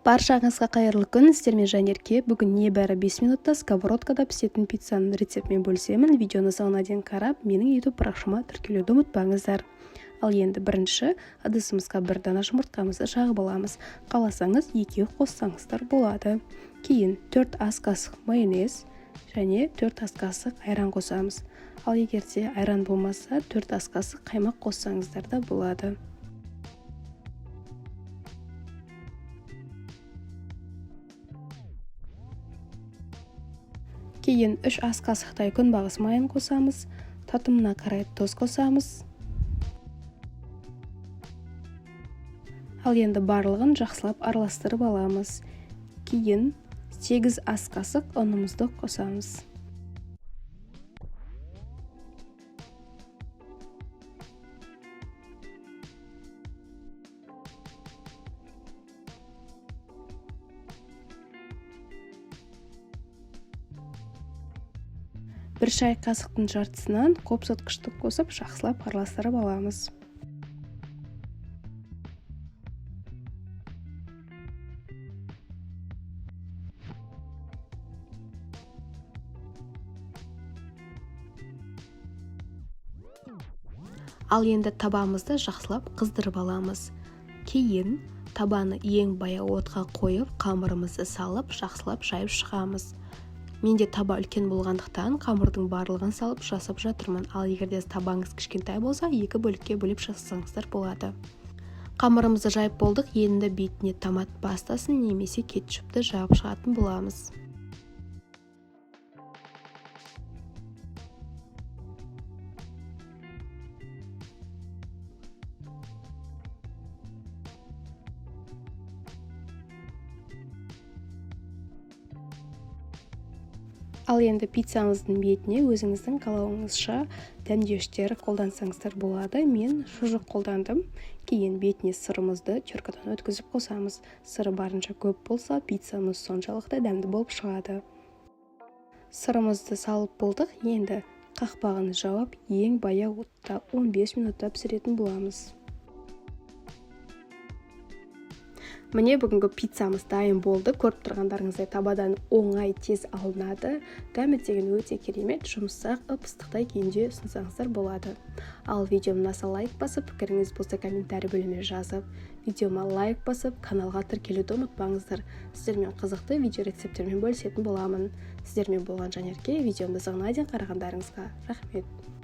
Баршаңызға қайырлы күн, сіздермен Жанерке. Бүгін небәрі 5 минутта сковородкада пісетін пиццаның рецептімен бөлісемін. Видеоны соңына дейін қарап, менің YouTube парақшама тіркелуді ұмытпаңыздар. Ал енді бірінші ыдысымызға бір дана жұмыртқамызды жағып аламыз. Қаласаңыз, екеу қоссаңыздар болады. Кейін 4 ас қасық майонез және 4 ас қасық айран қосамыз. Ал егер де айран болмаса, 4 ас қасық қаймақ қоссаңыздар да болады. Кейін 3 ас қасықтай күнбағыс майын қосамыз, татымына қарай тұз қосамыз. Ал енді барлығын жақсылап араластырып аламыз. Кейін 8 ас қасық ұнымызды қосамыз. Бір шай қасықтың жартысынан қопсытқышты қосып, жақсылап араластырып аламыз. Ал енді табамызды жақсылап қыздырып аламыз. Кейін табаны ең баяу отқа қойып, қамырымызды салып, жақсылап жайып шығамыз. Менде таба үлкен болғандықтан қамырдың барлығын салып жасап жатырмын. Ал егер де табаңыз кішкентай болса, екі бөлікке бөліп жасасаңыздар болады. Қамырымызды жайып болдық, енді бетіне томат пастасын немесе кетчупты жағып шығатын боламыз. Ал енді пиццамыздың бетіне өзіңіздің қалауыңызша дәмдеуіштер қолдансаңыздар болады. Мен шұжық қолдандым. Кейін бетіне сырымызды теркадан өткізіп қосамыз. Сыры барынша көп болса, пиццамыз соншалықты дәмді болып шығады. Сырымызды салып болдық. Енді қақпағын жауып, ең баяу отта 15 минутта пісіретін боламыз. Міне, бүгінгі пиццамыз дайын болды. Көріп тұрғандарыңыздай, табадан оңай, тез алынады. Дәмі деген өте керемет, жұмсақ, ып-ыстықтай күйінде ұсынсаңыздар болады. Ал видеом ұнаса, лайк басып, пікіріңіз болса, комментарий бөліміне жазып, видеома лайк басып, каналға тіркелуді ұмытпаңыздар. Сіздермен қызықты видео рецепттермен бөлісетін боламын. Сіздермен болған Жанерке. Видеомды соңына дейін қарағандарыңызға рахмет.